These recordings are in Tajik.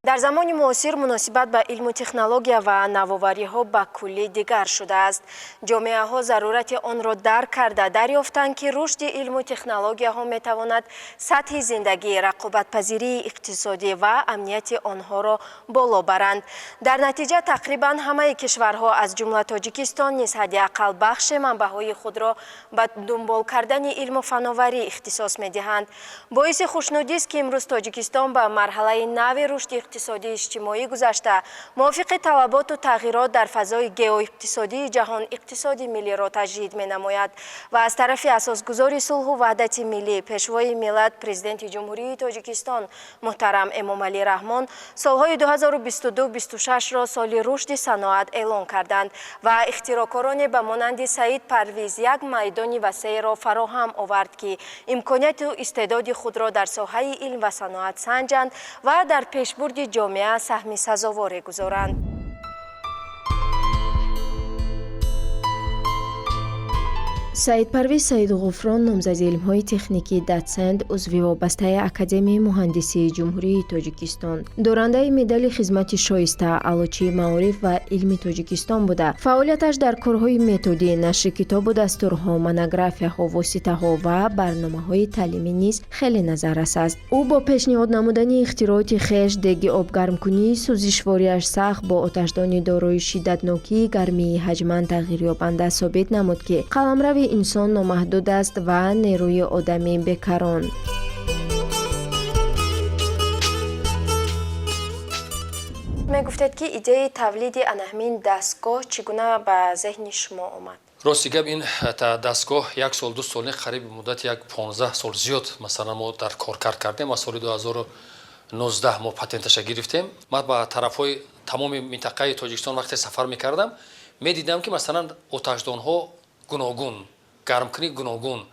Дар замони муосир муносибат ба илму технология ва навовариҳо ба куллӣ дигар шудааст. Ҷомеаҳо зарурати онро дарк карда дарёфтанд, ки рушди илму технологияҳо метавонад сатҳи зиндагӣ, рақобатпазирии иқтисодӣ ва амнияти онҳоро боло баранд. Дар натиҷа тақрибан ҳамаи кишварҳо, аз ҷумла Тоҷикистон низ, ҳадди ақал бахше манбаъҳои худро ба дунбол кардани илму фановарӣ ихтисос медиҳанд. Боиси хушнудист, ки имрӯз Тоҷикистон ба марҳалаи нави рушди иқтисодии иҷтимоӣ гузашта, мувофиқи талаботу тағйирот дар фазои геоиқтисодии ҷаҳон иқтисоди миллиро таҷдид менамояд ва аз тарафи асосгузори сулҳу ваҳдати миллӣ, Пешвои миллат, Президенти Ҷумҳурии Тоҷикистон муҳтарам Эмомалӣ Раҳмон солҳои 2022-26-ро соли рушди саноат эълон карданд ва ихтироъкороне ба монанди Саид Парвиз як майдони васеъро фароҳам овард, ки имконияту истеъдоди худро дар соҳаи илм ва саноат санҷанд ва дар пешбурди ҷомеа саҳми сазоворе гузоранд. Саидпарвиз Саидғуфрон, номзади илмҳои техникӣ, дотсент, узви вобастаи Академияи муҳандисии Ҷумҳурии Тоҷикистон, дорандаи медали хизмати шоиста, Аълочии маориф ва илми Тоҷикистон буда, фаъолияташ дар корҳои методӣ, нашри китобу дастурҳо, монографияҳо, воситаҳо ва барномаҳои таълимӣ низ хеле назаррас аст. Ӯ бо пешниҳод намудани ихтирооти хеш, деги обгармкунии сӯзишвориаш сахт бо оташдони дорои шиддатнокии гармии ҳаҷман тағйирёбанда собит намуд, ки қаламрави инсон номаҳдуд аст ва нерӯи одамӣ бекарон. Мегуфтед, ки идеяи тавлиди ана ҳамин дастгоҳ чӣ гуна ба зеҳни шумо омад? Рости гап, ин дастгоҳ як сол, 2 сол не, қариби муддати як 15 сол зиёд, масалан, мо дар коркард кардем. Аз соли 2019 мо патенташа гирифтем. Ман ба тарафҳои тамоми минтақаи Тоҷикистон вақте сафар мекардам, медидам, ки, масалан, оташдонҳо гуногун, гармкунӣ гуногун,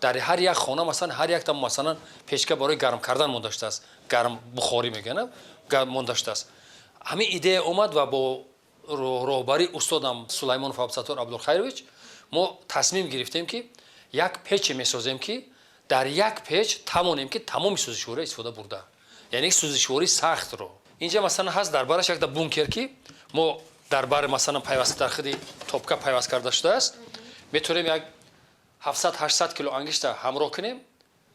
дар ҳар як хона, масалан, ҳар якта, масалан, печка барои гарм кардан монда шудааст, гарм бухорӣ мегӯянд, монда шудааст. Ҳамин идея омад ва бо роҳбарии устодам Сулаймонов Абдусаттор Абдулхайрович мо тасмим гирифтем, ки як пече месозем, ки дар як печ тавонем, ки тамоми сӯзишвориро истифода бурда, яъне сӯзишвории сахтро. Инҷа, масалан, ҳаст дар бараш якта бункер, ки мо дар бар, масалан, пайваст дар худи топка пайваст карда шудааст. Метавонем як 700-800 кило ангишта ҳамроҳ кунем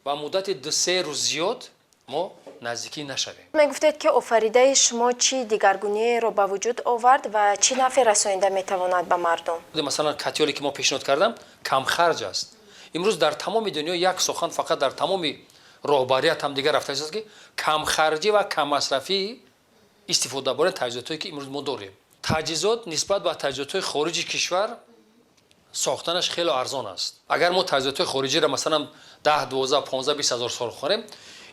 ва муддати 2-3 рӯз зиёд мо наздикӣ нашавем. Мегуфтед, ки офаридаи шумо чӣ дигаргуниеро ба вуҷуд овард ва чӣ нафъе расонида метавонад ба мардум? Масалан, котёле ки мо пешниҳод кардам, камхарҷ аст. Имрӯз дар тамоми дунё як сухан фақат дар тамоми роҳбарият ҳам дигар рафта аст, ки камхарҷӣ ва каммасрафӣ истифода барем таҷҳизотое, ки имрӯз мо дорем. Таҷҳизот нисбат ба таҷҳизотҳои хориҷи кишвар сохтанаш хеле арзон аст. Агар мо таҷҳизотҳои хориҷиро, масалан, 10, 12, 15, 20 ҳазор сол хонем,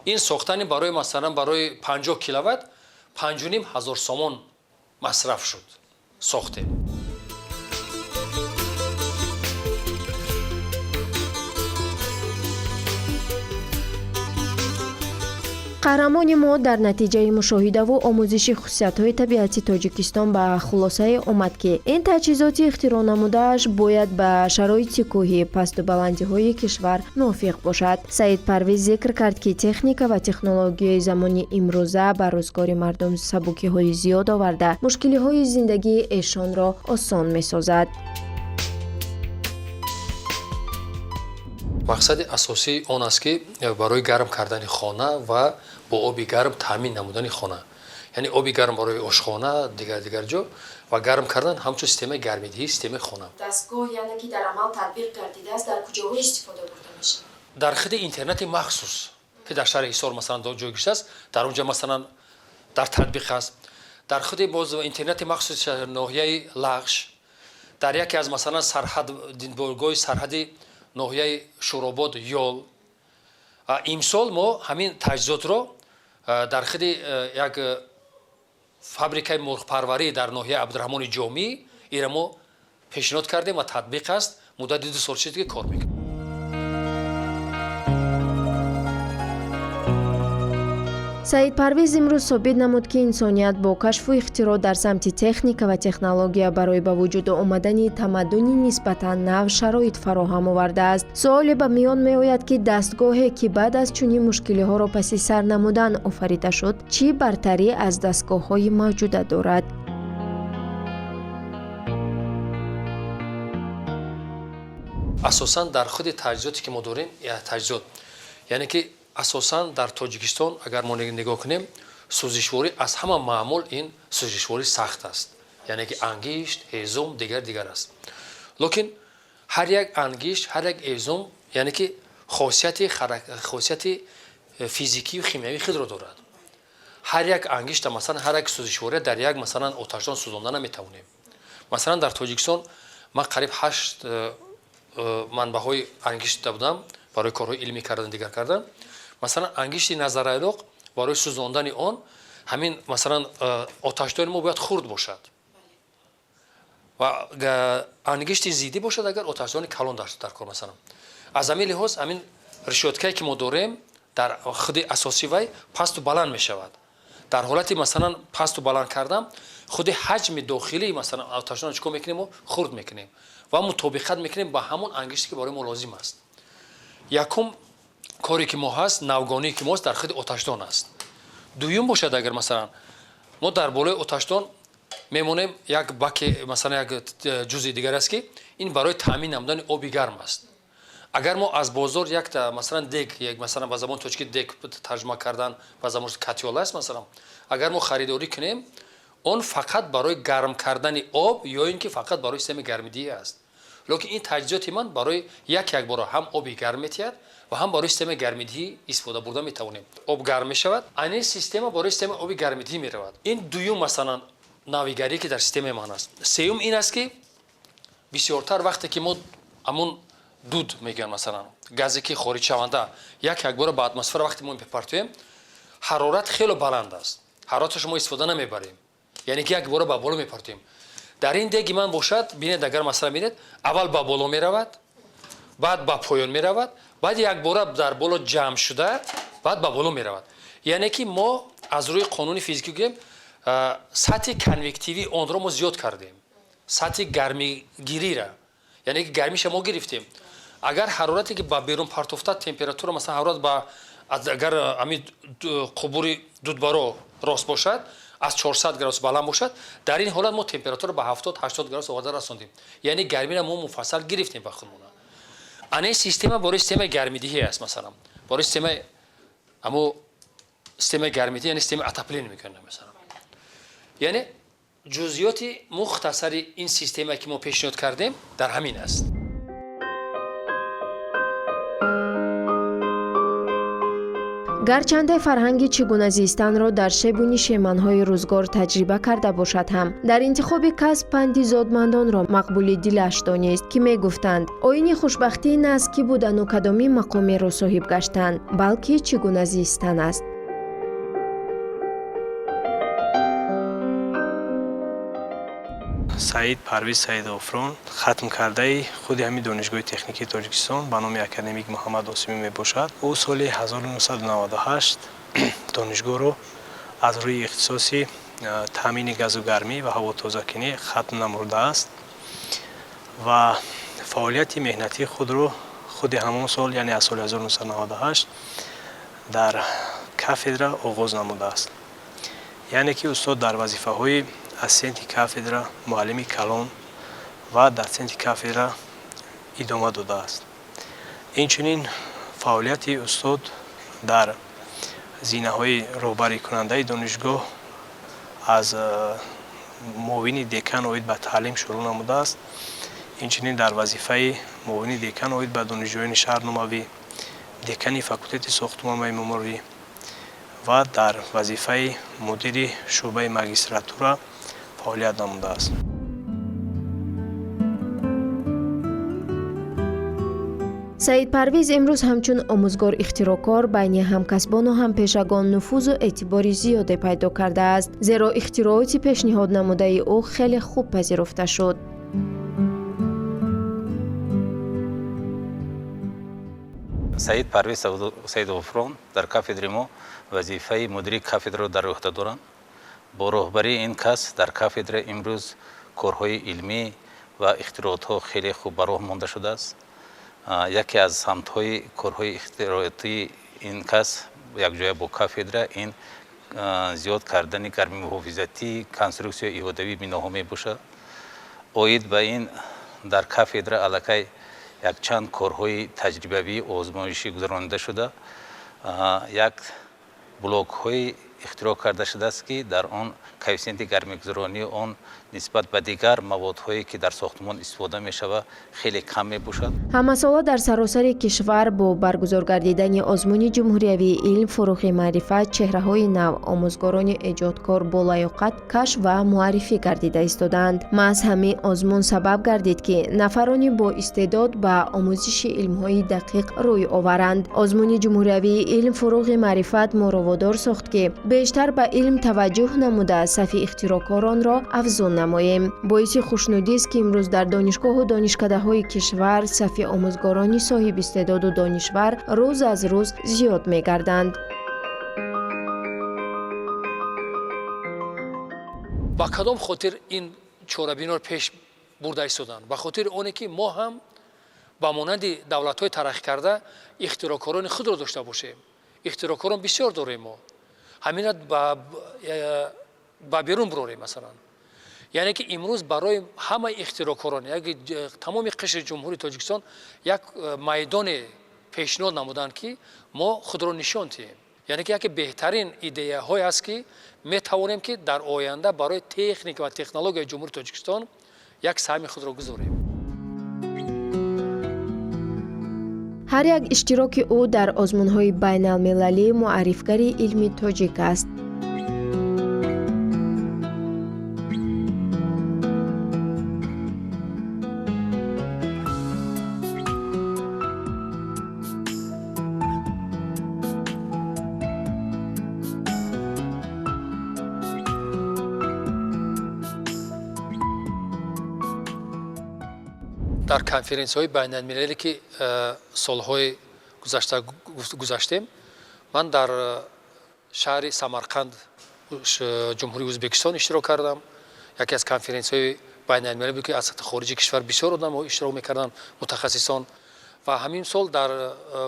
ин сохтани барои, масалан, барои 50 киловатт 5,5 ҳазор сомон масраф шуд, сохтем. Қаҳрамони мо дар натиҷаи мушоҳидаву омӯзиши хусусиятҳои табиати Тоҷикистон ба хулосае омад, ки ин таҷҳизоти ихтироънамудааш бояд ба шароити кӯҳӣ, пасту баландиҳои кишвар мувофиқ бошад. Саид Парвиз зикр кард, ки техника ва технологияи замони имрӯза ба рӯзгори мардум сабукиҳои зиёд оварда, мушкилиҳои зиндагии эшонро осон месозад. Мақсади асосии он аст, ки барои гарм кардани хона ва бо оби гарм таъмин намудани хона, яъне оби гарм барои ошхона, дигар дигар ҷо ва гарм кардан, ҳамчун системаи гармидиҳӣ, системаи хона. Дастгоҳ, яъне ки дар амал татбиқ гардидааст, дар куҷоҳо истифода бурда мешавад? Дар худи интернати махсус, ки дар шаҳри Ҳисор, масалан, ҷой гирифтааст, дар он ҷо, масалан, дар татбиқ аст. Дар худи боз интернати махсуси ноҳияи Лағш, дар яке аз, масалан, сарҳад, дидборгоҳи сарҳади ноҳияи Шӯробод, Ёл. Имсол мо ҳамин таҷҳизотро дар худи як фабрикаи мурғпарварӣ дар ноҳияи Абдураҳмони Ҷомӣ ира мо пешниҳод кардем ва татбиқ аст. Муддати 2 сол шуд, ки кор мекунад. Саид Парвиз имрӯз собит намуд, ки инсоният бо кашфу ихтироъ дар самти техника ва технология барои ба вуҷуд омадани тамаддуни нисбатан нав шароит фароҳам овардааст. Суоле ба миён меояд, ки дастгоҳе, ки баъд аз чунин мушкилиҳоро паси сар намудан офарида шуд, чӣ бартарӣ аз дастгоҳҳои мавҷуда дорад? Асосан дар худи таҷҳизоте, ки мо дорем, таҷҳизот, яъне ки асосан дар Тоҷикистон, агар мо нигоҳ кунем, сӯзишворӣ аз ҳама маъмул ин сӯзишворӣ сахт аст, яъне ки ангишт, ҳезум, дигар дигар аст. Лекин ҳар як ангишт, ҳар як ҳезум, яъне ки хосияти физикию химиявии худро дорад. Ҳар як ангишта, масалан, ҳар як сӯзишвория дар як, масалан, оташдон сӯзонда наметавонем. Масалан, дар Тоҷикистон ман қариб ҳашт манбаъҳои ангишт будам барои корҳои илмӣ кардан, дигар кардан. Масалан, ангишти назарайлоқ, барои сӯзондани он ҳамин, масалан, оташдони мо бояд хурд бошад ва ангишти зиддӣ бошад, агар оташдони калон дар кор. Масалан, аз ҳамин лиҳоз ҳамин решёткае, ки мо дорем, дар худи асоси вай пасту баланд мешавад. Дар ҳолати, масалан, пасту баланд кардан худи ҳаҷми дохилии, масалан, оташдон чӣ кор мекунем? Мо хурд мекунем ва мутобиқат мекунем ба ҳамон ангиште, ки барои мо лозим аст. Якум коре, ки мо ҳаст, навгоние, ки мост, дар худи оташдон аст. Дуюм бошад, агар, масалан, мо дар болои оташдон мемонем як баке, масалан, як ҷузъи дигар аст, ки ин барои таъмин намудани оби гарм аст. Агар мо аз бозор якта, масалан, дег, як, масалан, ба забони тоҷикӣ дег тарҷума кардан, ба забони котёл аст, масалан, агар мо харидорӣ кунем, он фақат барои гарм кардани об ё ин ки фақат барои системаи гармидиҳӣ аст. Лекин ин таҷҳизоти ман барои як якбора ҳам оби гарм метиҳад ва ҳам барои системаи гармидиҳӣ истифода бурда метавонем. Об гарм мешавад, ани система барои системаи оби гармидиҳӣ меравад. Ин дуюм, масалан, навигарие, ки дар системаи ман аст. Сеюм ин аст, ки бисёртар вақте ки мо ҳамун дуд мегӯянд, масалан, газе, ки хориҷшаванда, як якбора ба атмосфера вақте мо мепартоем, ҳарорат хело баланд аст, ҳарораташо мо истифода намебарем, яъне ки якбора ба боло мепартоем. Дар ин деги ман бошад, бинед, агар, масалан, бинед, аввал ба боло меравад, баъд ба поён меравад, баъд якбора дар боло ҷамъ шуда, баъд ба боло меравад. Яъне ки мо аз рӯи қонуни физикӣ гӯем, сатҳи конвективии онро мо зиёд кардем, сатҳи гармигирира, яъне ки гармиша мо гирифтем. Агар ҳарорате, ки ба берун партофта температура, масалан, ҳарорат ба, агар ҳамин қубури дудбаро рост бошад, аз 400 градус баланд бошад, дар ин ҳолат мо температура ба 70-80 градус оварда расондем, яъне гармиро мо муфассал гирифтем ба худмона. Ана система барои системаи гармидиҳӣ аст, масалан, барои системаи, амо системаи гармидиҳӣ, яъне системаи отопление мекунем, масалан. Яъне ҷузъиёти мухтасари ин системае, ки мо пешниҳод кардем, дар ҳамин аст. Гарчанде фарҳанги чӣ гуна зистанро дар шебу нишеманҳои рӯзгор таҷриба карда бошад ҳам, дар интихоби касб панди зодмандонро мақбули дилаш донист, ки мегуфтанд: оини хушбахтӣ на аз кӣ будану кадоми мақомеро соҳиб гаштан, балки чӣ гуна зистан аст. Саид Парвиз Саидғуфрон хатмкардаи худи ҳамин Донишгоҳи техникии Тоҷикистон ба номи академик Муҳаммад Осимӣ мебошад. Ӯ соли 1998 донишгоҳро аз рӯи ихтисоси таъмини газу гармӣ ва ҳавотозакунӣ хатм намудааст ва фаъолияти меҳнатии худро худи ҳамон сол, яъне аз соли 1998, дар кафедра оғоз намудааст. Яъне ки устод дар вазифаҳои ассистенти кафедра, муаллими калон ва дотсенти кафедра идома додааст. Инчунин фаъолияти устод дар зинаҳои роҳбарикунандаи донишгоҳ аз муовини декан оид ба таълим шурӯъ намудааст. Инчунин дар вазифаи муовини декан оид ба донишҷӯёни шаҳрномавӣ, декани факултети сохтмон ва меъморӣ ва дар вазифаи мудири шӯъбаи магистратура фаъолият намудааст. Саид Парвиз имрӯз ҳамчун омӯзгор ихтироъкор байни ҳамкасбону ҳампешагон нуфузу эътибори зиёде пайдо кардааст, зеро ихтирооти пешниҳод намудаи ӯ хеле хуб пазируфта шуд. Саид Парвиз Саидғуфрон дар кафедри мо Вазифаи мудири кафедраро дар ӯҳда дорам. Бо роҳбарии ин кас дар кафедра имрӯз корҳои илмӣ ва ихтироотҳо хеле хуб ба роҳ монда шудааст. Яке аз самтҳои корҳои ихтироотии ин кас якҷоя бо кафедра ин зиёд кардани гармимуҳофизатии конструксияи иҳотавии биноҳо мебошад. Оид ба ин дар кафедра аллакай якчанд корҳои таҷрибавӣ озмоишӣ гузаронида шуда, як блокҳои ихтироъ карда шудааст, ки дар он коэффисиенти гармигузаронии он нисбат ба дигар маводҳое, ки дар сохтмон истифода мешавад, хеле кам мебошад. Ҳамасола дар саросари кишвар бо баргузор гардидани озмуни ҷумҳуриявии «Илм фурӯғи маърифат» чеҳраҳои нав, омӯзгорони эҷодкор бо лаёқат кашф ва муаррифӣ гардида истодаанд. Маҳз ҳамин озмун сабаб гардид, ки нафарони боистеъдод ба омӯзиши илмҳои дақиқ рӯй оваранд. Озмуни ҷумҳуриявии «Илм фурӯғи маърифат» моро водор сохт, ки бештар ба илм таваҷҷӯҳ намуда, сафи ихтироъкоронро афзун намоем. Боиси хушнудист, ки имрӯз дар донишгоҳу донишкадаҳои кишвар сафи омӯзгорони соҳибистеъдоду донишвар рӯз аз рӯз зиёд мегарданд. Ба кадом хотир ин чорабиноро пеш бурда истоданд? Ба хотири оне ки мо ҳам ба монанди давлатҳои тараққӣ карда ихтироъкорони худро дошта бошем. Ихтироъкорон бисёр дорем мо, ҳамина ба берун бирорем. Масалан, яъне ки имрӯз барои ҳамаи ихтироъкорон, тамоми қишри Ҷумҳурии Тоҷикистон як майдоне пешниҳод намуданд, ки мо худро нишон диҳем. Яъне ки яке беҳтарин идеяҳое аст, ки метавонем, ки дар оянда барои техника ва технологияи Ҷумҳурии Тоҷикистон як саҳми худро гузорем. Ҳар як иштироки ӯ дар озмунҳои байналмилалӣ муаррифгари илми тоҷик аст. Дар конференсияҳои байналмилалӣ, ки солҳои гузашта гузаштем, ман дар шаҳри Самарқанд, Ҷумҳурии Ӯзбекистон иштирок кардам. Яке аз конференсияҳои байналмилалӣ буд, ки аз хориҷи кишвар бисёр одамҳо иштирок мекарданд, мутахассисон. Ва ҳамин сол дар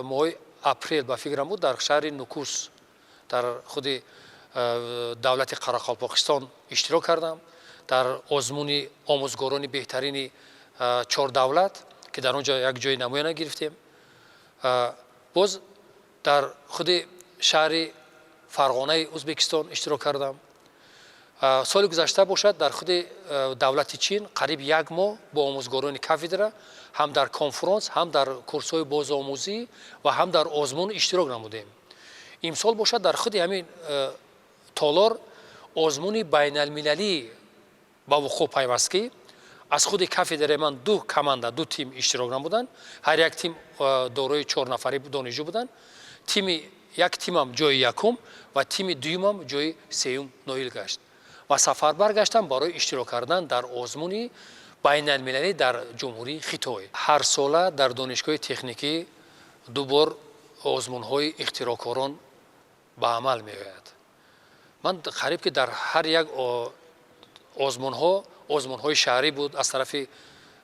моҳи апрел, ба фикрам, буд, дар шаҳри Нукус, дар худи давлати Қарақалпоқистон иштирок кардам дар озмуни омӯзгорони беҳтарини чор давлат, ки дар он ҷо як ҷои намояна гирифтем. Боз дар худи шаҳри Фарғонаи Ӯзбекистон иштирок кардам. Соли гузашта бошад, дар худи давлати Чин қариб як моҳ бо омӯзгорони кафедра ҳам дар конфронс, ҳам дар курсҳои бозомӯзӣ ва ҳам дар озмун иштирок намудем. Имсол бошад, дар худи ҳамин толор озмуни байналмилалӣ ба вуқӯъ пайваст, ки аз худи кафедраи ман ду команда, ду тим иштирок намуданд. Ҳар як тим дорои чор нафари донишҷӯ буданд. Тими як тимам ҷои якум ва тими дуюмам ҷои сеюм ноил гашт ва сафарбар гаштам барои иштирок кардан дар озмуни байналмилалӣ дар Ҷумҳурии Хитой. Ҳарсола дар донишгоҳи техникӣ ду бор озмунҳои ихтироъкорон ба амал меояд. Ман қариб ки дар ҳар як озмунҳо, озмунҳои шаҳрӣ буд, аз тарафи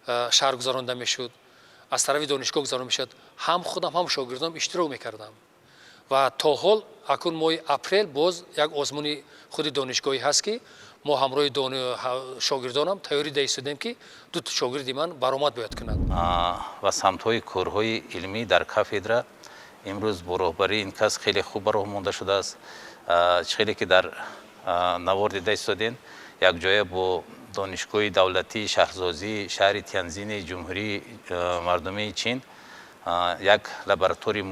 шаҳр гузаронда мешуд, аз тарафи донишгоҳ гузаронда мешуд, ҳам худам, ҳам шогирдонам иштирок мекардам. Ва то ҳол акун моҳи апрел боз як озмуни худи донишгоҳӣ ҳаст, ки мо ҳамроҳи шогирдонам тайёрӣ дида истодем, ки ду шогирди ман баромад бояд кунанд. Ва самтҳои корҳои илмӣ дар кафедра имрӯз бо роҳбарии ин кас хеле хуб ба роҳ монда шудааст. Чӣ хеле ки дар навор дида истодем, якҷоя бо Донишгоҳи давлатии шаҳрсозии шаҳри Тянзини Ҷумҳурии Мардумии Чин як лабораторий,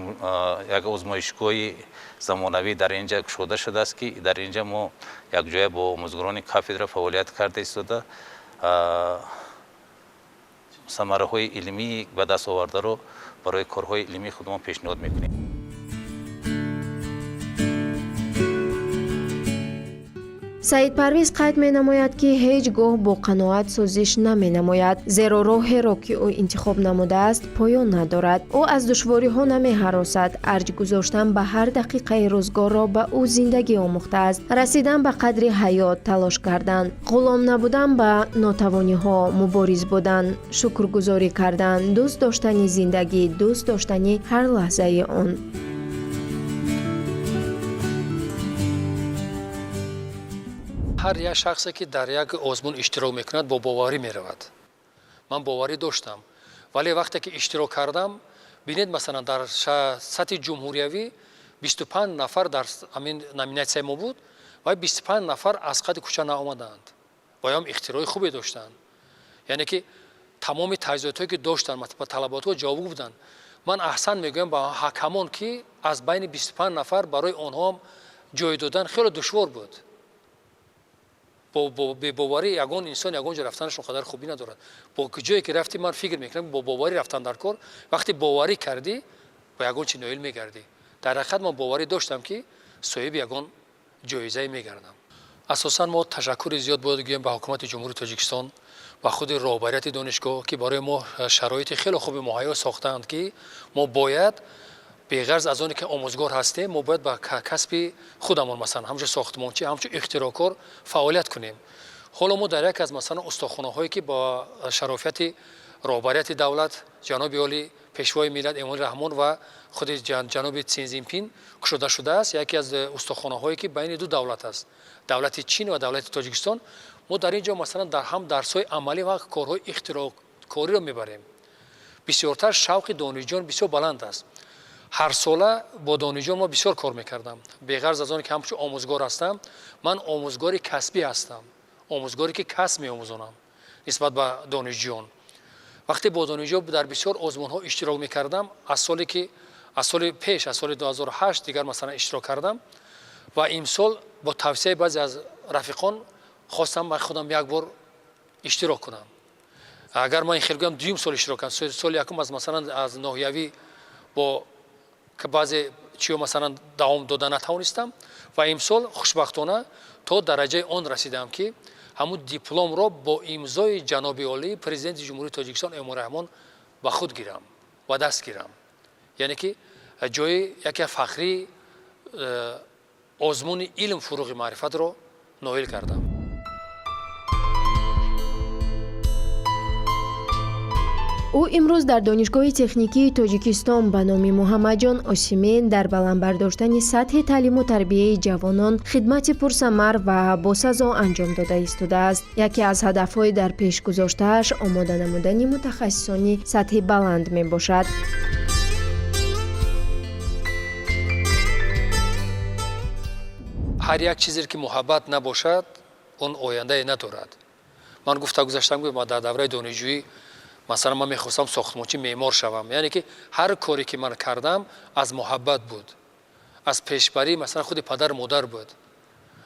як озмоишгоҳи замонавӣ дар ин ҷа кушода шудааст, ки дар ин ҷа мо якҷоя бо омӯзгорони кафедра фаъолият карда истода, самараҳои илмии ба даст овардаро барои корҳои илмии худмон пешниҳод мекунем. Саидпарвиз қайд менамояд, ки ҳеҷ гоҳ бо қаноат созиш наменамояд, зеро роҳеро, ки ӯ интихоб намудааст, поён надорад. Ӯ аз душвориҳо намеҳаросад. Арҷ гузоштан ба ҳар дақиқаи рӯзгорро ба ӯ зиндагӣ омӯхтааст. Расидан ба қадри ҳаёт, талош кардан, ғулом набудан ба нотавониҳо, мубориз будан, шукргузорӣ кардан, дӯст доштани зиндагӣ, дӯст доштани ҳар лаҳзаи он. Ҳар як шахсе, ки дар як озмун иштирок мекунад, бо боварӣ меравад. Ман боварӣ доштам, вале вақте ки иштирок кардам, бинед, масалан, дар сатҳи ҷумҳуриявӣ 25 нафар дар ҳамин номинатсияи мо буд ва 25 нафар аз қади кӯча наомаданд ва ям ихтирои хубе доштанд, яъне ки тамоми таҷҳизотҳое, ки доштанд, ба талаботҳо ҷавобгӯ буданд. Ман аҳсан мегӯям ба ҳакамон, ки аз байни 25 нафар барои онҳоам ҷой додан хеле душвор буд. Бебоварӣ ягон инсон ягон ҷо рафтанаш он қадар хубӣ надорад. Бо ҷое ки рафтӣ, ман фикр мекунам, бо боварӣ рафтан дар кор. Вақте боварӣ кардӣ, ба ягон чи ноил мегардӣ. Дар ҳақиқат, ман боварӣ доштам, ки соҳиби ягон ҷоизае мегардам. Асосан мо ташаккури зиёд бояд гӯем ба ҳукумати Ҷумҳурии Тоҷикистон, ба худи роҳбарияти донишгоҳ, ки барои мо шароити хеле хуби муҳайё сохтаанд, ки мо бояд беғарз аз оне ки омӯзгор ҳастем, мо бояд ба касби худамон, масалан, ҳамчун сохтмончӣ, ҳамчун ихтироъкор фаъолият кунем. Ҳоло мо дар яке аз, масалан, устохонаҳое, ки бо шарофати роҳбарияти давлат, ҷаноби олӣ, Пешвои миллат Эмомалӣ Раҳмон ва худи ҷаноби Си Цзинпин кушода шудааст, яке аз устохонаҳое, ки байни ду давлат аст, давлати Чин ва давлати Тоҷикистон, мо дар ин ҷо, масалан, дар ҳам дарсҳои амалӣ ва корҳои ихтироъкориро мебарем. Бисёртар шавқи донишҷӯён бисёр баланд аст. Ҳарсола бо донишҷӯён мо бисёр кор мекардам. Беғарз аз оне ки ҳамчун омӯзгор ҳастам, ман омӯзгори касбӣ ҳастам, омӯзгоре, ки касб меомӯзонам нисбат ба донишҷӯён. Вақте бо донишҷӯ дар бисёр озмунҳо иштирок мекардам, аз соле ки аз соли пеш, аз соли 2008 дигар, масалан, иштирок кардам ва имсол бо тавсияи баъзе аз рафиқон хостам ман худам як бор иштирок кунам. Агар ман хел гӯям, дуюм сол иштирок кардам. Соли якум аз, масалан, аз ноҳиявӣ бо баъзе чиё, масалан, давом дода натавонистам ва имсол хушбахтона то дараҷаи он расидам, ки ҳамун дипломро бо имзои ҷаноби олӣ, Президенти Ҷумҳурии Тоҷикистон Эмомалӣ Раҳмон ба худ гирам ва даст гирам, яъне ки ҷои яке фахрии озмуни «Илм фуруғи маърифатро» ноил кардам. Ӯ имрӯз дар Донишгоҳи техникии Тоҷикистон ба номи Муҳаммадҷон Осимӣ дар баланд бардоштани сатҳи таълиму тарбияи ҷавонон хидмати пурсамар ва босазо анҷом дода истодааст. Яке аз ҳадафҳои дар пеш гузоштааш омода намудани мутахассисони сатҳи баланд мебошад. Ҳар як чизе, ки муҳаббат набошад, он ояндае надорад. Ман гуфта гузаштам, ки дар давраи донишҷӯӣ, масалан, ман мехостам сохтмончи, меъмор шавам, яъне ки ҳар коре, ки ман кардам, аз муҳаббат буд, аз пешбарии, масалан, худи падару модар буд,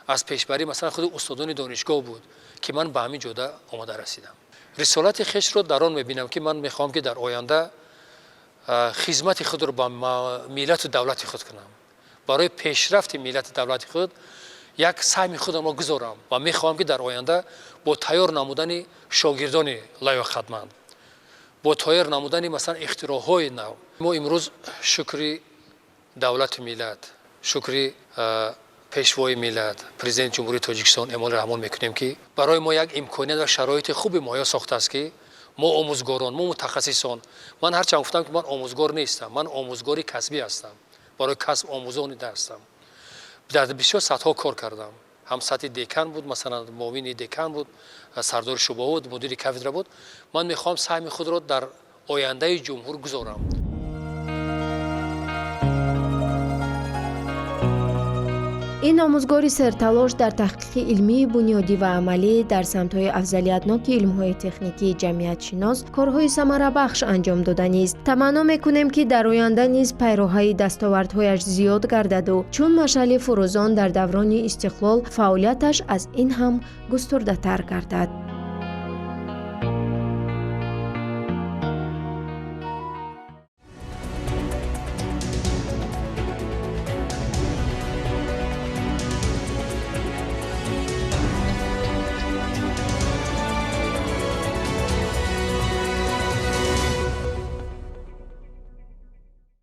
аз пешбарии, масалан, худи устодони донишгоҳ буд, ки ман ба ҳамин ҷода омода расидам. Рисолати хешро дар он мебинам, ки ман мехоҳам, ки дар оянда хизмати худро ба миллату давлати худ кунам, барои пешрафти миллати давлати худ як саҳми худамро гузорам ва мехоҳам, ки дар оянда бо тайёр намудани шогирдони лаёқатманд, бо тайёр намудани, масалан, ихтироъҳои нав. Мо имрӯз шукри давлату миллат, шукри Пешвои миллат, Президенти Ҷумҳурии Тоҷикистон Эмомалӣ Раҳмон мекунем, ки барои мо як имконият ва шароити хуби муҳайё сохтааст, ки мо омӯзгорон, мо мутахассисон. Ман ҳарчанд гуфтам, ки ман омӯзгор нестам, ман омӯзгори касбӣ ҳастам, барои касб омӯзонида ҳастам. Дар бисёр сатҳҳо кор кардам, ҳам сатҳи декан буд, масалан, муовини декан буд, сардори шӯъба буд, мудири кафедра буд. Ман мехоҳам саҳми худро дар ояндаи ҷумҳур гузорам. Ин омӯзгори серталош дар таҳқиқи илмии бунёдӣ ва амалӣ дар самтҳои афзалиятноки илмҳои техникии ҷамъиятшинос корҳои самарабахш анҷом доданист. Таманно мекунем, ки дар оянда низ пайроҳаи дастовардҳояш зиёд гардаду чун машъали фурӯзон дар даврони истиқлол фаъолияташ аз ин ҳам густурдатар гардад.